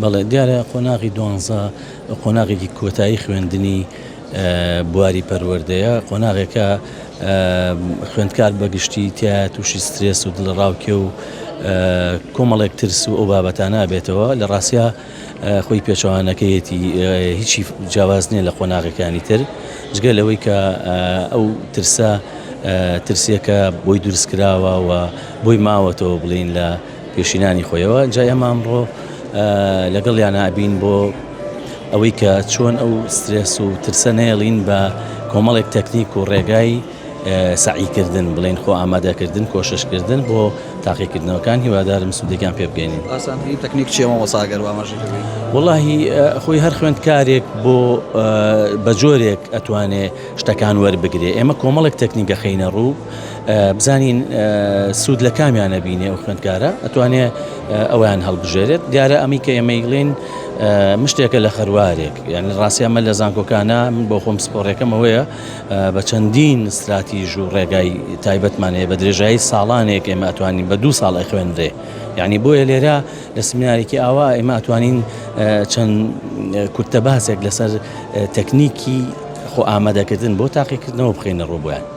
بەڵێ دیارە قۆناغی دوانزە قۆناغێکی کۆتایی خوێندنی بواری پەروەردەیە، قۆناغێکە خوێندکار بەگشتی تیا تووشی سترێس و دڵەڕاوکێ و کۆمەڵێک ترس و ئەو بابەتانە بێتەوە لە ڕاستیا خۆی پێچەوانەکەیەتی هیچی جیاواز نییە لە قۆناغەکانی تر جگە لەوەی کە ئەو ترسە ترسێکە بۆی دروست کراوە و بۆی ماوەتەوە بڵین لە پێشینانی خۆیەوە جا ئێمە ئەمڕۆ لەگەڵیانە ئەبین بۆ ئەوەی کە چۆن ئەو سترێس و ترسە نەیەڵین بە کۆمەڵێک تەکنیک و ڕێگای سەعیکردن بڵێن خۆ ئامادەکردن کۆششکردن بۆ تاقیکردنەوەکان هیوادارم سوودێکیان پێ بگەینین. ئاسانترین تەکنیک چییە مامۆستا گەر ئاماژەی پێ بکەی؟ وەڵاهی خۆی هەر خوێندکارێک بۆ بە جۆرێک ئەتوانێ شتەکان وەربگرێ ئێمە کۆمەڵێک تەکنیک ئەخەینە ڕوو بزانین سوود لە کامیان ئەبینێ ئەو خوێندکارە ئەتوانێ ئەویان هەڵبژێرێت دیارە ئەمی کە ئێمە ئیڵێن مشتێکە لە خەروارێک یان لە ڕاستی ئەمە لە زانکۆکانە من بۆ خۆم سپۆڕێکەم ئەوەیە بە چەندین ستراتیژ و ڕێگای تایبەتمان هەیە بە درێژایی ساڵانێک ئێمە ئەتوانین بە دوو ساڵ ئەخوێنرێ یعنی بۆیە لێرە لە سمینارێکی ئاوا ئێمە ئەتوانین چەند کورتە باسێک لەسەر تەکنیکی خۆ ئامادەکردن بۆ تاقیکردنەوە بخەینە ڕوو بۆیان.